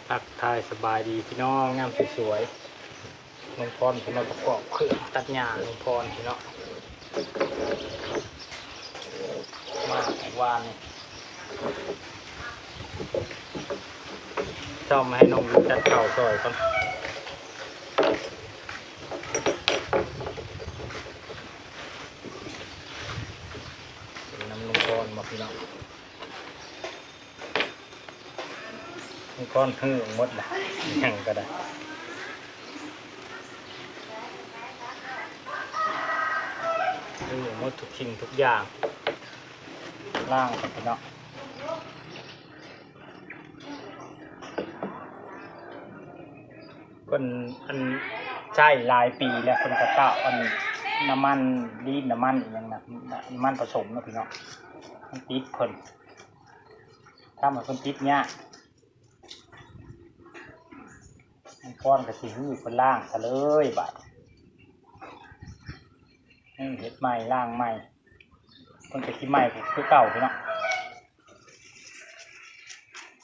ທັກທາຍສະບາຍດີພີ່ນ້ອງ ຍາມສວຍໆ ລຸງພອນເພິ່ນມາປະກອບເຄື່ອງຕັດຫຍ້າ ລຸງພອນພີ່ນ້ອງ ມາວານນີ້ ຊອມໃຫ້ນ້ອງວິກຈັດເຂົ້າຊ່ອຍກ່ອນ ເປັນນຳລຸງພອນບໍ່ພີ່ນ້ອງ? ມັນກ່ອນຮືໝົດລະ ຫຍັງກໍໄດ້ ຮືໝົດທຸກສິ່ງທຸກຢ່າງ ລ້າງກັນເນາະ ເພິ່ນ ອັນ ໃຊ້ຫຼາຍປີແລ້ວ ເພິ່ນກໍເອົາ ອັນ ນ້ຳມັນ ລີນ ນ້ຳມັນອີ່ຫຍັງນະ ນ້ຳມັນປະສົມເນາະພີ່ນ້ອງ ມັນຕິດເພິ່ນ ທຳໃຫ້ເພິ່ນຕິດຍາກ ມັນກ່ອນກໍຊິຮືເພິ່ນລ້າງຊະເລີຍບາດ ເຮັດໃໝ່ລ້າງໃໝ່ ເພິ່ນກໍຊິໃໝ່ຄືເກົ່າພີ່ນ້ອງ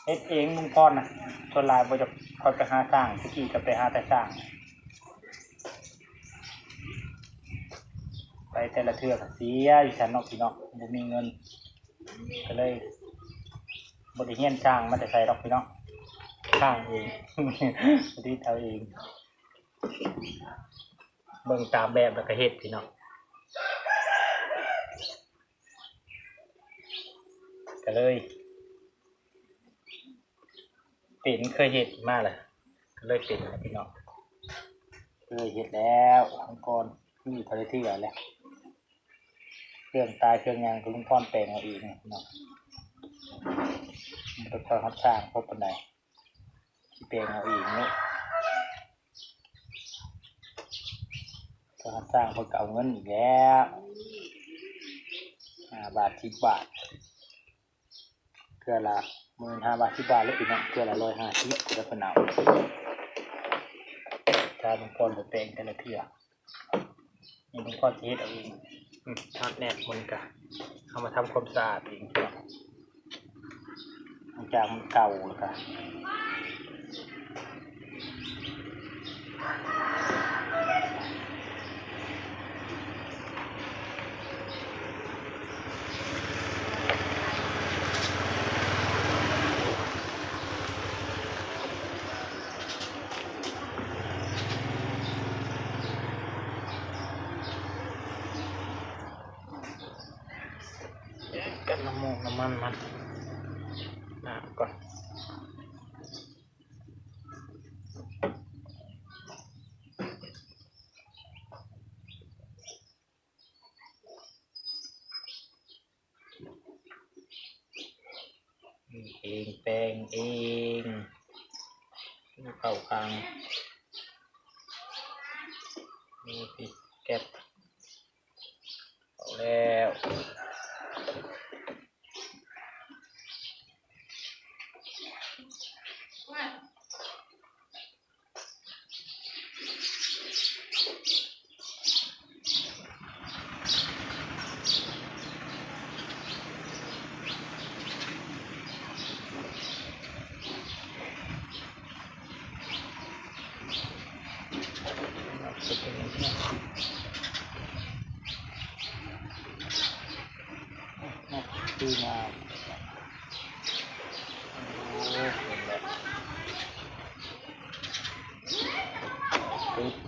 ເຮັດເອງລຸງພອນນະ ສ່ວນຫຼາຍບໍ່ຢາກຄ່ອຍໄປຫາຊ່າງ ແຕ່ກີ້ກໍໄປຫາແຕ່ຊ່າງ ໄປແຕ່ລະເທື່ອກໍເສຍຢູ່ຊັ້ນເນາະພີ່ນ້ອງ ບໍ່ມີເງິນ ກໍເລີຍບໍ່ໄດ້ຮຽນຊ່າງມາແຕ່ໃສດອກພີ່ນ້ອງ ຊ່າງເອງ ປະດິດເອົາເອງ ເບິ່ງຕາມແບບແລ້ວກໍເຮັດພີ່ນ້ອງ ກໍເລີຍເປັນ ເຄີຍເຮັດມາແລ້ວ ກໍເລີຍເປັນແຫຼະພີ່ນ້ອງ ເຄີຍເຮັດແລ້ວ ມັນກ່ອນ ມີເທົ່າໃດເທື່ອແຫຼະ ເຄື່ອງຕາຍເຄື່ອງຫຍັງກໍລຸງພອນແປງເອົາເອງເນາະ ບໍ່ໄດ້ຄ່ອຍຮັບຊ່າງພໍປານໃດ ຊິແປງເອົາເອງເນາະ ຖ້າຮັບຈ້າງເພິ່ນກໍເອົາເງິນອີກແລ້ວ ຫ້າບາດ ສິບບາດ ເທື່ອລະໝື່ນ ຫ້າບາດ ສິບບາດ ແລ້ວອີກເນາະ ເທື່ອລະຮ້ອຍຫ້າສິບ ແລ້ວເພິ່ນເອົາ ຖ້າລຸງພອນບໍ່ແປງແຕ່ລະເທື່ອ ນີ້ລຸງພອນຊິເຮັດເອົາເອງ ອືມ ທາດແນບມັນກະ ເອົາມາທຳຄວາມສະອາດເອງ ຫຼັງຈາກມັນເກົ່າແລ້ວກະ ກັນນ້ຳໝອກນ້ຳມັນມັນ ນ້ຳກ່ອນ ເອງແປງເອງ ເຂົ້າຂ້າງ ມີແກັບ ເຂົ້າແລ້ວ.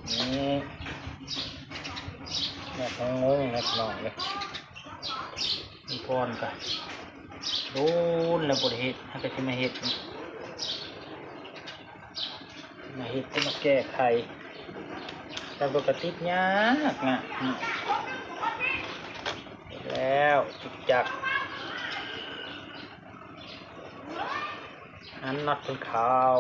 ນີ້ ແບບງງໆ ເລັກນ້ອຍເດ້ ມີພອນກະ ໂດນແລ້ວບໍ່ໄດ້ເຮັດ ຫາກະຊິມາເຮັດ ມາເຮັດ ມາແກ້ໄຂ ແຕ່ມັນກະຕິດຍາກນະ ແລ້ວຈິກຈັກ ຫັນນັດເພິ່ນເຂົ້າ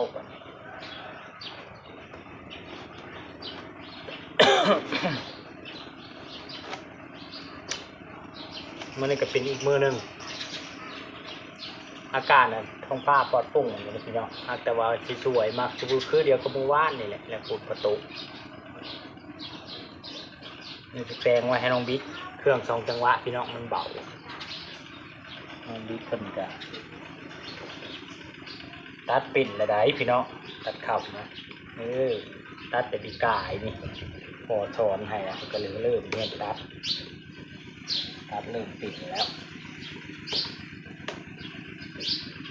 ມື້ນີ້ກໍເປັນອີກມື້ໜຶ່ງ ອາກາດນະ ທ້ອງຟ້າປອດໂປ່ງຢູ່ເດ້ພີ່ນ້ອງ ຫາກແຕ່ວ່າຊິສວຍ ມັກຊິຄືດຽວກັບມື້ວານນີ້ແຫຼະ ແລ້ວຝົນກໍຕົກ. ນີ້ຊິແປງໄວ້ໃຫ້ນ້ອງບິກ ເຄື່ອງສອງຈັງຫວະພີ່ນ້ອງ ມັນເບົາ ນ້ອງບິກເພິ່ນກະ ຕັດເປັນແລ້ວໃດ໋ພີ່ນ້ອງ ຕັດເຂົ້ານະ ເອີ ຕັດແຕ່ປີກາຍນີ້ ພໍ່ສອນໃຫ້ ກໍເລີຍເລີ່ມຮຽນຕັດ ຕັດເລີ່ມເປັນແລ້ວ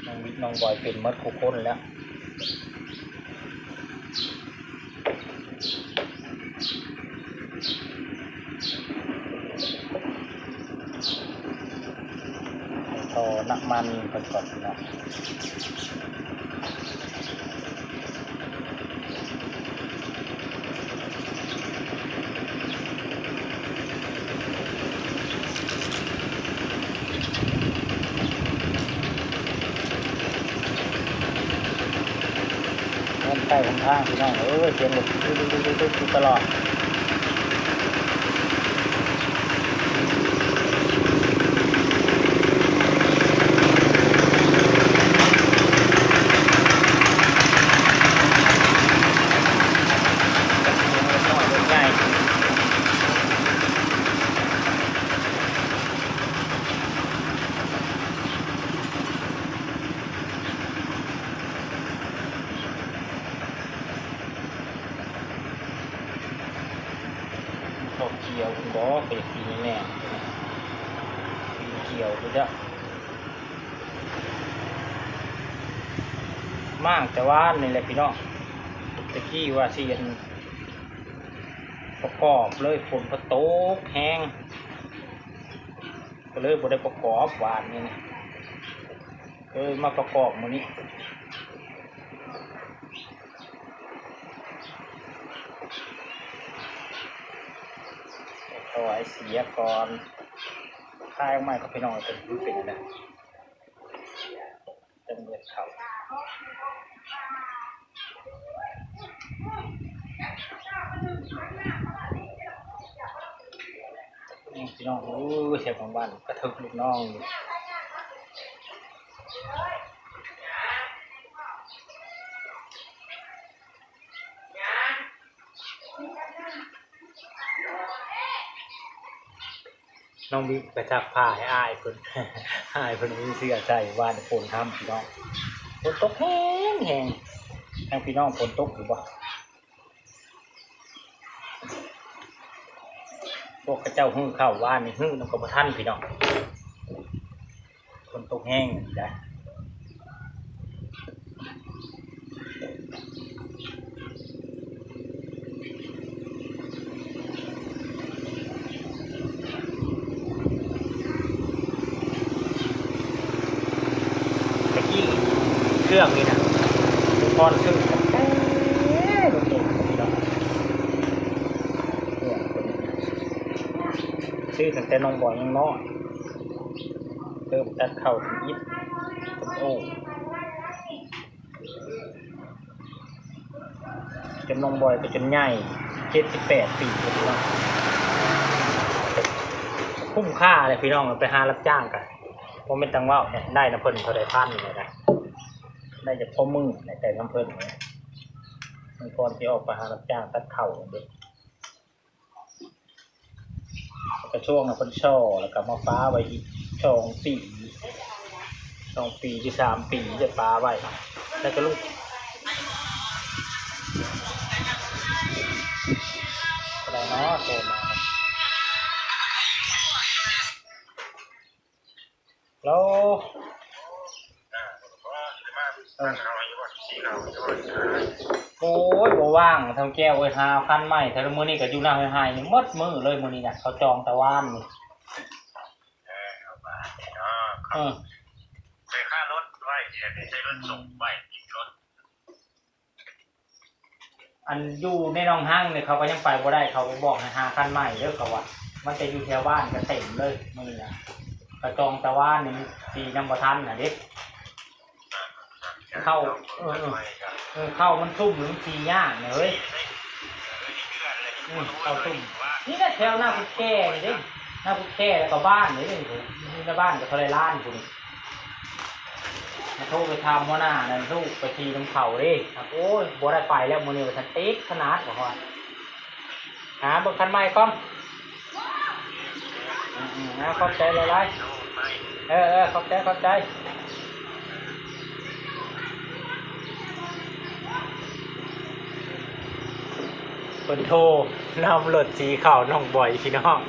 ນ້ອງວິກນ້ອງບອຍເປັນໝົດຄູ່ຄົນແລ້ວ. ຕໍ່ນ້ຳມັນເພິ່ນກ່ອນເນາະ ເຮືອນໃກ້ຫົນທາງພີ່ນ້ອງເອີຍ ສຽງລົດຕຶກໆຢູ່ຕະຫຼອດ. ເຂົ້າກ່ຽວພຸ້ນບໍ ກໍຢາກກິນແນ່ ກິນກ່ຽວພຸ້ນຈ້ະ ມ້າງແຕ່ວານນີ້ແຫຼະພີ່ນ້ອງ ແຕ່ກີ້ວ່າຊິອັນ ປະກອບເລີຍ ຝົນກໍຕົກແຮງ ກໍເລີຍບໍ່ໄດ້ປະກອບວານນີ້ນະ ເລີຍມາປະກອບມື້ນີ້ ຖວາຍເສຍກ່ອນ ຖ່າຍອອກມາໃຫ້ພີ່ນ້ອງເບິ່ງ ເປັນຈັ່ງໃດ. ຈຳນວນເຂົ້າ ພີ່ນ້ອງເອີຍ ແຊບຂອງບ້ານ ກະເທິກລູກນ້ອງຢູ່. ນ້ອງບິໄປຊັກຜ້າໃຫ້ອ້າຍເພິ່ນ ອ້າຍເພິ່ນບໍ່ມີເສື້ອໃສ່ ວານຝົນຫ້ຳພີ່ນ້ອງ ຝົນຕົກແຮງໆ ທາງພີ່ນ້ອງຝົນຕົກຢູ່ບໍ່? ພວກເຂົາເຈົ້າຮື້ເຂົ້າວານນີ້ ຮື້ນຳກໍບໍ່ທັນພີ່ນ້ອງ. ຝົນຕົກແຮງໄດ໋ ແຕ່ກີ້ເຄື່ອງນີ້ນະ ກ່ອນຊື້ຕັ້ງແຕ່ ເຄື່ອງເພິ່ນ ຊື້ຕັ້ງແຕ່ນ້ອງບອຍຍັງນ້ອຍ ເລີ່ມຕັດເຂົ້າທຳອິດ ໂອ້ ຈົນນ້ອງບອຍກໍຈົນໃຫຍ່ ເຈັດສິບແປດປີແລ້ວພີ່ນ້ອງ ຄຸ້ມຄ່າເລີຍພີ່ນ້ອງ ໄປຫາຮັບຈ້າງກະບໍ່ແມ່ນຕັງເວົ້າ ໄດ້ນຳເພິ່ນເທົ່າໃດພັນນີ້ນະ ໄດ້ຈະພໍມື້ແຫຼະ ແຕ່ນຳເພິ່ນນີ້ ມັນກ່ອນຊິອອກໄປຫາຮັບຈ້າງຕັດເຂົ້າເດ້. ກະຊ່ວງນັ້ນເພິ່ນສໍ່ ແລ້ວກະມາປາໄວ້ອີກສອງປີ ສອງປີຫຼືສາມປີ ຈະປາໄວ້ ແລ້ວກະລຸກ ເທົ່າໃດເນາະ ໂຕມາ. ໂລ ໂອ້ຍ ບໍ່ວ່າງ ເຖົ້າແກ້ວເອີຍ ຫາຄັນໃໝ່ ແຕ່ລະມື້ນີ້ກໍຢູ່ໜ້າໄຮ່ໆນີ້ໝົດມື້ເລີຍ ມື້ນີ້ນະ ເຂົາຈອງແຕ່ວານນີ້ ເອີ ໄປຄ່າລົດໄວ້ ໃຊ້ລົດສົ່ງໄວ້ ຕິດລົດ. ອັນຢູ່ໃນໜອງຮັງນີ້ ເຂົາກໍຍັງໄປບໍ່ໄດ້ ເຂົາກໍບອກໃຫ້ຫາຄັນໃໝ່ເດີ ເຂົາວ່າ ມັນຈະຢູ່ແຖວບ້ານກໍເຕັມເລີຍມື້ນີ້ນະ ກະຈອງແຕ່ວານນີ້ ມັນຊິນຳບໍ່ທັນນະເດ້ ເຂົ້າ ເອີ ເອີ ເອີ ເຂົ້າມັນຊຸ່ມ ມັນຊິຍາກນະເຮີ້ຍ ເອີ ເຂົ້າຊຸ່ມ ນີ້ແຫຼະແຖວໜ້າຜູ້ແກ່ນີ້ເດ້ ໜ້າຜູ້ແກ່ ແລ້ວກໍບ້ານນີ້ເດ້ ຢູ່ໃນບ້ານກໍເທົ່າໃດລ້ານພຸ້ນ. ມາໂທໄປຖາມຫົວໜ້ານັ້ນ ລູກໄປຂີ່ນຳເຂົາເດ້ ໂອ້ຍ ບໍ່ໄດ້ໄປແລ້ວມື້ນີ້ ວ່າຊັ້ນ ຕິດຂະໜາດ ວ່າ ຫາເບິ່ງຄັນໃໝ່ກ່ອນ ອືມໆ ຂອບໃຈຫຼາຍໆ ເອີໆ ຂອບໃຈ ຂອບໃຈ. ໂທນຳລົດສີເຂົ້ານ້ອງບອຍພີ່ນ້ອງ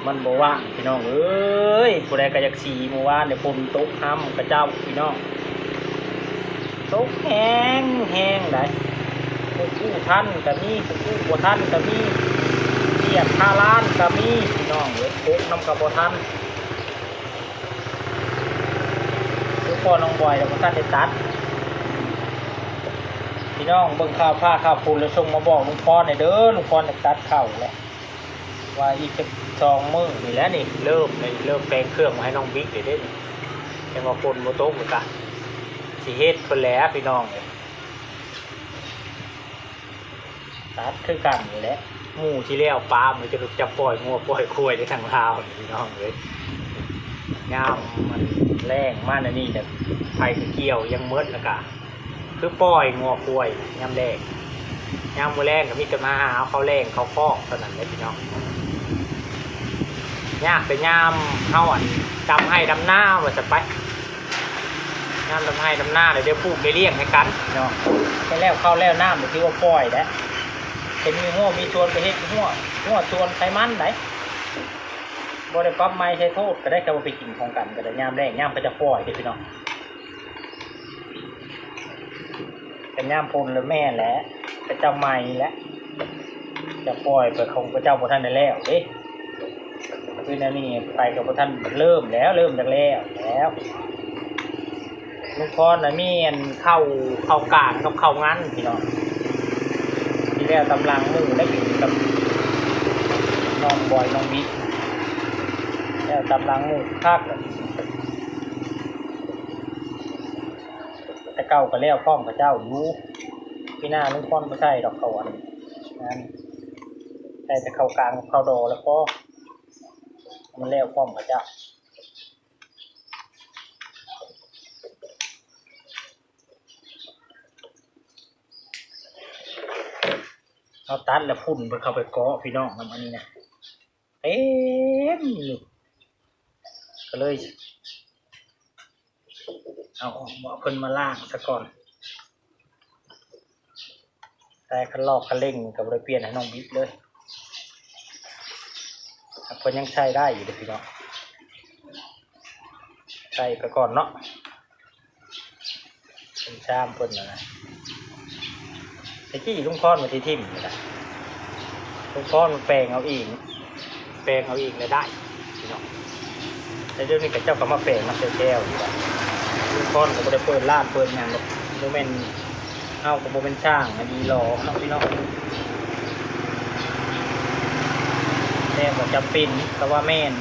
ມັນບໍ່ວ່າງພີ່ນ້ອງເອີຍ. ຜູ້ໃດກໍຢາກສີ ມື້ວານນີ້ຝົນຕົກຮຳຂະເຈົ້າພີ່ນ້ອງ ຕົກແຮງແຮງໃດ໋ ຜູ້ກູ້ທັນກໍມີ ຜູ້ກູ້ບໍ່ທັນກໍມີ ສຽບຄາລານກໍມີພີ່ນ້ອງເອີຍ ປົກນຳກໍບໍ່ທັນ. ຄືພໍ່ນ້ອງບອຍແລ້ວບໍ່ທັນໄດ້ຕັດ ພີ່ນ້ອງເບິ່ງຂ່າວຟ້າຂ່າວຝົນແລ້ວສົ່ງມາບອກລຸງພອນແດ່ເດີ ລຸງພອນຢາກຕັດເຂົ້າແລ້ວ ວ່າອີກຈັກສອງມື້ນີ້ແຫຼະນີ້ ເລີ່ມ ເລີ່ມແປງເຄື່ອງມາໃຫ້ນ້ອງບິກແລ້ວເດ້ ແຕ່ວ່າຝົນບໍ່ຕົກແລ້ວກະຊິເຮັດພຸ້ນແຫຼະພີ່ນ້ອງເອີຍ. ຕັດຄືກັນນີ້ແຫຼະ ໝູ່ທີ່ແລ້ວປາມ ຈະ ຈະປ່ອຍງົວປ່ອຍຄວາຍໃນທາງລາວນີ້ພີ່ນ້ອງເອີຍ. ຍາມມັນແລ້ງມາແນວນີ້ແຫຼະ ໄຜກໍກ່ຽວຍັງໝົດ ແລ້ວກະຄືປ່ອຍງົວຄວາຍຍາມແລ້ງ ຍາມມື້ແລງກໍມີແຕ່ມາຫາເອົາເຂົ້າແລ້ງເຂົ້າຄອກເທົ່ານັ້ນແຫຼະພີ່ນ້ອງ. ຍາກແຕ່ຍາມເຮົາ ອັນ ດຳໄຮ່ດຳນາວ່າຊັ້ນໄປ ຍາມດຳໄຮ່ດຳນາແລ້ວ ດຽວປູກໄດ້ລ້ຽງໃຫ້ກັນເນາະ ໄປແລ້ວເຂົ້າແລ້ວນ້ຳ ຖືວ່າປ່ອຍແລ້ວ ເຫັນມີຮົ້ວມີສວນໄປເຮັດຮົ້ວ ຮົ້ວສວນໃຜມັນໃດ໋ ບໍ່ໄດ້ປັບໃໝໃສ່ໂທດກໍໄດ້ ແຕ່ວ່າໄປກິນຂອງກັນກໍໄດ້ ຍາມແລ້ງຍາມເຂົາເຈົ້າປ່ອຍເດ້ພີ່ນ້ອງ. ແຕ່ຍາມຝົນລະແມ່ນແຫຼະ ເຂົາເຈົ້າໃໝແຫຼະ ຈະປ່ອຍໄປ ຂອງເຂົາເຈົ້າບໍ່ທັນໄດ້ແລ້ວເດ້ ຄືແນວນີ້ໄປກໍບໍ່ທັນເລີ່ມແລ້ວ ເລີ່ມຈາກແລ້ວແລ້ວ. ລຸງພອນນະມີອັນເຂົ້າ ເຂົ້າກາງກັບເຂົ້າງັນພີ່ນ້ອງ ທີ່ແລ້ວຕຳຫຼັງໝູ່ໄດ້ກິນກັບນ້ອງບອຍນ້ອງບິກ ແລ້ວຕຳຫຼັງໝູ່ຄັກ ແຕ່ເກົ່າກໍແລ້ວພ້ອມເຂົາເຈົ້າຢູ່ ປີໜ້າລຸງພອນບໍ່ໃສ່ດອກເຂົ້າອັນນັ້ນ ໃສ່ແຕ່ເຂົ້າກາງກັບເຂົ້າດໍແລ້ວພໍ ມັນແລ້ວພ້ອມເຂົາເຈົ້າ. ເຮົາຕັດແລ້ວຝຸ່ນເພິ່ນເຂົ້າໄປເກາະພີ່ນ້ອງ ນຳອັນນີ້ນະ ເຕັມຢູ່ ກໍເລີຍເອົາອອກ ເອົາເພິ່ນມາລ້າງສາກ່ອນ. ແຕ່ຄັນລອກຄັນເລັ່ງນີ້ກໍບໍ່ໄດ້ປ່ຽນໃຫ້ນ້ອງບິກເລີຍ ເພິ່ນຍັງໃຊ້ໄດ້ຢູ່ເດ້ພີ່ນ້ອງ ໃຊ້ໄປກ່ອນເນາະ ເປັນຊາມເພິ່ນນະ ແຕ່ກີ້ລຸງພອນວ່າຊິຖິ້ມນີ້ນະ ລຸງພອນແປງເອົາເອງ ແປງເອົາເອງລະໄດ້ພີ່ນ້ອງ ແຕ່ດຽວນີ້ເຂົາເຈົ້າກໍມາແປງມາໃສ່ແກ້ວຢູ່ ລຸງພອນກໍບໍ່ໄດ້ເປີດຮ້ານເປີດຫຍັງດອກ ບໍ່ແມ່ນ ເຮົາກໍບໍ່ແມ່ນຊ່າງອັນນີ້ຫຼໍເນາະພີ່ນ້ອງ ແຕ່ກໍຈຳເປັນ ກໍວ່າແມ່ນ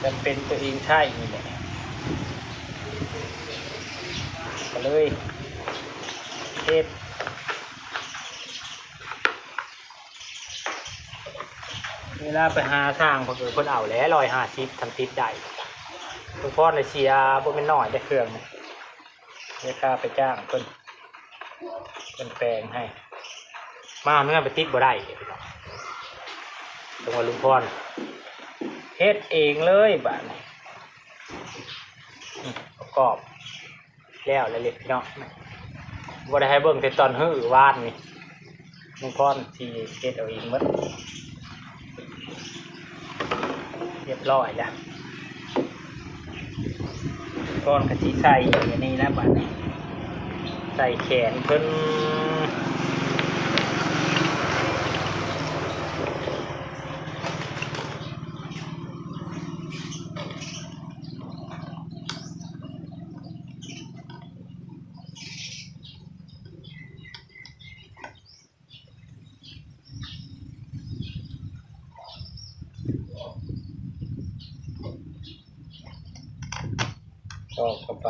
ຈຳເປັນຕົວເອງໃຊ້ນີ້ແຫຼະ ກໍເລີຍເຮັດ. ເວລາໄປຫາຊ່າງ ເພິ່ນເອີ້ນ ເພິ່ນເອົາແຫຼະ ຮ້ອຍຫ້າສິບ ຄັນຕິດໄດ້ ລຸງພອນໄດ້ເສຍບໍ່ແມ່ນນ້ອຍເດ້ເຄື່ອງນີ້ ເສຍຄ່າໄປຈ້າງເພິ່ນ ເພິ່ນແປງໃຫ້ ມາເຮືອນໄປຕິດບໍ່ໄດ້ ຈັ່ງວ່າລຸງພອນເຮັດເອງເລີຍບາດນີ້ ປະກອບ ແລ້ວແຫຼະເລັກນ້ອຍ ບໍ່ໄດ້ໃຫ້ເບິ່ງແຕ່ຕອນຮື້ວານນີ້ ລຸງພອນຊິເຮັດເອົາເອງໝົດ ຮຽບຮ້ອຍແລ້ວ ກ່ອນກໍຊິໃສ່ອັນນີ້ແຫຼະບາດນີ້ ໃສ່ແຂນເພິ່ນ. ຕອກເຂົ້າໄປ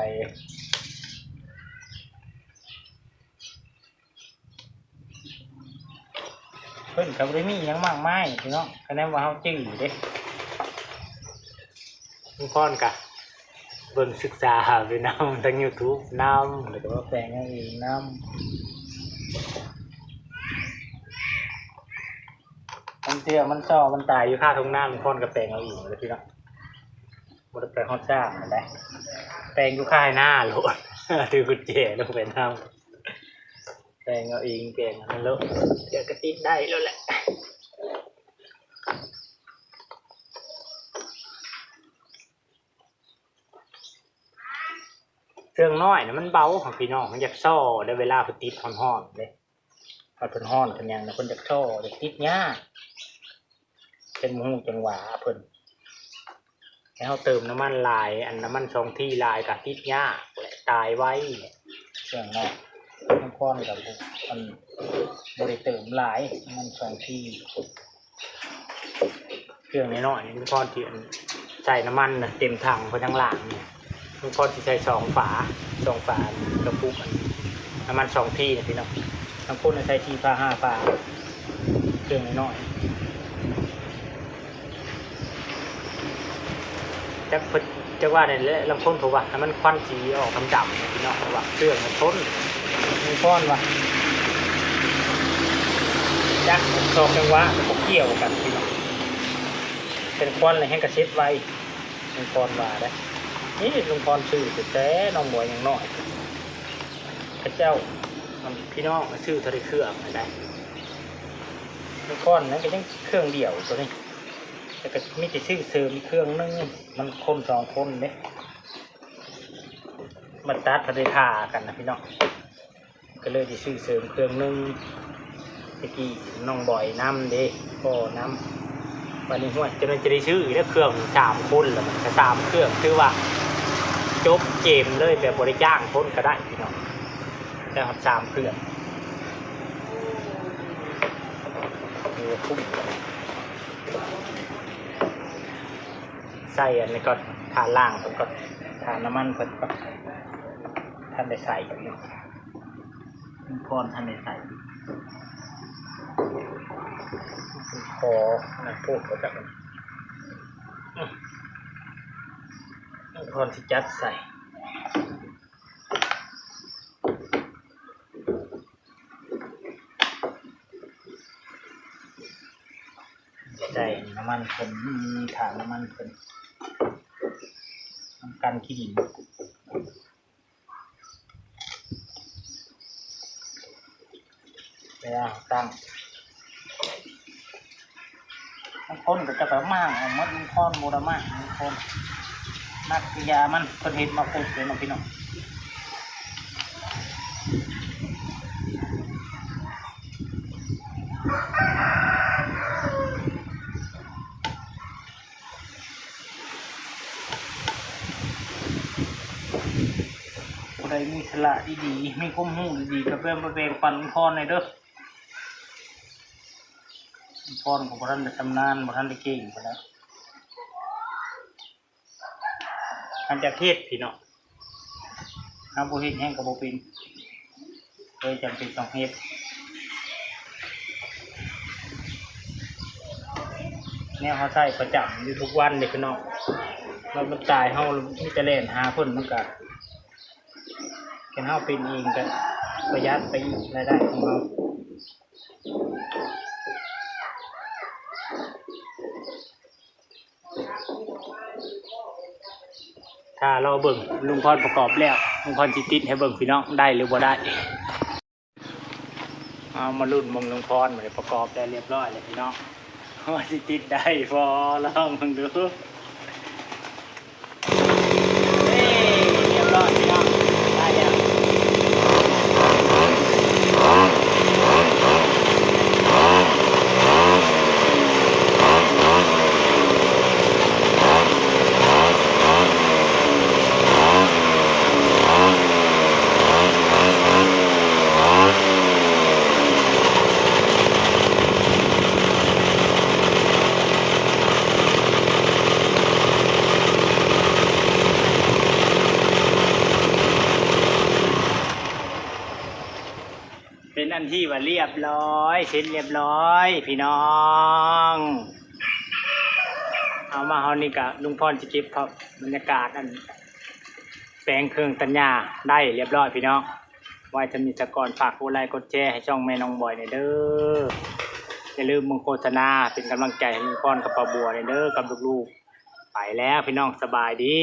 ເພິ່ນກໍບໍ່ໄດ້ມີຫຍັງມາກມາຍພີ່ນ້ອງ ຄະແນນວ່າເຮົາຈື່ເດ້ ລຸງພອນກະເບິ່ງສຶກສາໄປນຳທາງຢູທູບນຳ ແລ້ວກໍມາແປງເອົາເອງນຳ ບາງເທື່ອມັນຊໍມັນຕາຍຢູ່ຄາທົ່ງນາ ລຸງພອນກໍແປງເອົາເອງເລີຍພີ່ນ້ອງ ບໍ່ໄດ້ໄປຮອດຊ່າງຫັ້ນໃດ ແປງຢູ່ຄາໄຮ່ນາໂລດ ຖືກຸນແຈລົງໄປນຳ. ແປງເອົາເອງ ແປງເອົານັ້ນໂລດ ດຽວກໍຕິດໄດ້ໂລດແຫຼະ. ເຄື່ອງນ້ອຍນະມັນເບົາ ພີ່ນ້ອງ ມັນຢາກຊໍ່ເດ້ ເວລາເພິ່ນຕິດຮ້ອນໆເດ້ ເພິ່ນຮ້ອນເພິ່ນຫຍັງນະ ເພິ່ນຢາກຊໍ່ ຢາກຕິດຍາກ. ເພິ່ນບໍ່ຮູ້ຈັງຫວະເພິ່ນ ໃຫ້ເຮົາເຕີມນ້ຳມັນຫຼາຍ ອັນນ້ຳມັນສອງທີຫຼາຍກໍຕິດຍາກແຫຼະ ຕາຍໄວແຫຼະ ເຄື່ອງເນາະ. ບາງຄົນກໍບໍ່ ອັນ ບໍ່ໄດ້ເຕີມຫຼາຍ ນ້ຳມັນສອງທີ ເຄື່ອງນ້ອຍໆນີ້ ບາງຄົນທີ່ ອັນ ໃສ່ນ້ຳມັນນະເຕັມຖັງໄປທາງຫຼັງນີ້ ບາງຄົນຊິໃສ່ສອງຝາ ສອງຝາກະປຸກ ອັນ ນ້ຳມັນສອງທີນະພີ່ນ້ອງ. ບາງຄົນໃສ່ສີ່ຝາ ຫ້າຝາ ເຄື່ອງນ້ອຍໆ ຈັກເພິ່ນ ຈັກວ່າແນວໃດແຫຼະ ລາງຄົນເຂົາວ່າໃຫ້ມັນຄວັນສີອອກດຳໆນະພີ່ນ້ອງ ເພາະວ່າເຄື່ອງມັນທົນ. ບາງຄົນວ່າ ຈັກສອກຈັງຫວະມັນບໍ່ກ່ຽວກັນພີ່ນ້ອງ ເປັນຄວັນແລ້ວແຮ່ງກະເສັດໄວ. ລຸງພອນວ່າໄດ໋ ນີ້ລຸງພອນຊື້ຕັ້ງແຕ່ນ້ອງບອຍຍັງນ້ອຍ ເຂົາເຈົ້າ ພີ່ນ້ອງຊື້ເທົ່າໃດເຄື່ອງໃດ໋. ລຸງພອນນັ້ນກໍຍັງເຄື່ອງດຽວໂຕນີ້ ແຕ່ກໍມີແຕ່ຊື້ເສີມອີກເຄື່ອງໜຶ່ງ ມັນຄົນສອງຄົນເດ້ ມາຕັດເພິ່ນໄດ້ຖ້າກັນນະພີ່ນ້ອງ. ກໍເລີຍໄດ້ຊື້ເສີມເຄື່ອງໜຶ່ງ ແຕ່ກີ້ນ້ອງບອຍນຳເດ້ ພໍ່ນຳ ບາດນີ້ ຫ້ວຍ ຈະໄດ້ ຈະໄດ້ຊື້ອີກແລ້ວ ເຄື່ອງສາມຄົນແລ້ວ ມັນກໍສາມເຄື່ອງ ຖືວ່າຈົບເກມເລີຍ ແບບບໍ່ໄດ້ຈ້າງຄົນກໍໄດ້ພີ່ນ້ອງ ໄດ້ຮອດສາມເຄື່ອງ ຖືວ່າຄຸ້ມ. ໃສ່ອັນນີ້ກ່ອນ ຖ້າລ້າງເພິ່ນກ່ອນ ຖ້ານ້ຳມັນເພິ່ນກ່ອນ ທັນໄດ້ໃສ່ຢູ່ ລຸງພອນທັນໄດ້ໃສ່ ຂໍອັນນັ້ນໂພດບໍ່ຈັກ ລຸງພອນຊິຈັດໃສ່. ໃສ່ນ້ຳມັນເພິ່ນ ຖ້ານ້ຳມັນເພິ່ນ ນຳກັນຂີ້ດິນ ເວລາຕັ້ງ ບາງຄົນກໍຈະໄປມ້າງເອົາໝົດ ລຸງພອນບໍ່ໄດ້ມ້າງ ບາງຄົນມັກຢາມັນ ເພິ່ນເຮັດມາຄົບເລີຍເນາະພີ່ນ້ອງ. ຜູ້ໃດມີສາລະດີໆ ມີຄວາມຮູ້ດີໆ ກໍແບ່ງ ແບ່ງປັນລຸງພອນແດ່ເດີ. ລຸງພອນກໍບໍ່ທັນໄດ້ຊຳນານ ບໍ່ທັນໄດ້ເກັ່ງປານໃດ. ຄັນຢາກເຮັດພີ່ນ້ອງ ເຮົາບໍ່ເຮັດແຮງກໍບໍ່ເປັນ ເລີຍຈຳເປັນຕ້ອງເຮັດ ແນວເຮົາໃຊ້ປະຈຳຢູ່ທຸກວັນເດ້ພີ່ນ້ອງ. ແລ້ວມັນຕາຍ ເຮົາມີແຕ່ແລ່ນຫາເພິ່ນ ມັນກະ ຄັນເຮົາເປັນເອງກະປະຢັດໄປອີກ ລາຍໄດ້ຂອງເຮົາ. ຖ້າລໍເບິ່ງລຸງພອນປະກອບແລ້ວ ລຸງພອນຊິຕິດໃຫ້ເບິ່ງພີ່ນ້ອງ ໄດ້ຫຼືບໍ່ໄດ້. ເອົາມາລຸ້ນເບິ່ງລຸງພອນ ບາດນີ້ປະກອບໄດ້ຮຽບຮ້ອຍແລ້ວພີ່ນ້ອງ ວ່າຊິຕິດໄດ້ບໍ່ ລອງເບິ່ງດູ. ເອີ ຮຽບຮ້ອຍພີ່ນ້ອງ ໄດ້ແລ້ວ. ເປັນອັນທີ່ວ່າຮຽບຮ້ອຍ ເສັດຮຽບຮ້ອຍພີ່ນ້ອງ. ເອົາ ມາຮອດນີ້ກະລຸງພອນຊິເກັບພາບບັນຍາກາດອັນແປງເຄື່ອງຕັດຫຍ້າໄດ້ຮຽບຮ້ອຍພີ່ນ້ອງ. ໄວ້ສ່ຳນີ້ສາກ່ອນ ຝາກກົດໄລກົດແຊໃຫ້ຊ່ອງແມ່ນ້ອງບອຍແດ່ເດີ. ຢ່າລືມເບິ່ງໂຄສະນາເປັນກຳລັງໃຈໃຫ້ລຸງພອນກັບປ້າບົວແດ່ເດີ ກັບລູກໆ. ໄປແລ້ວພີ່ນ້ອງ ສະບາຍດີ.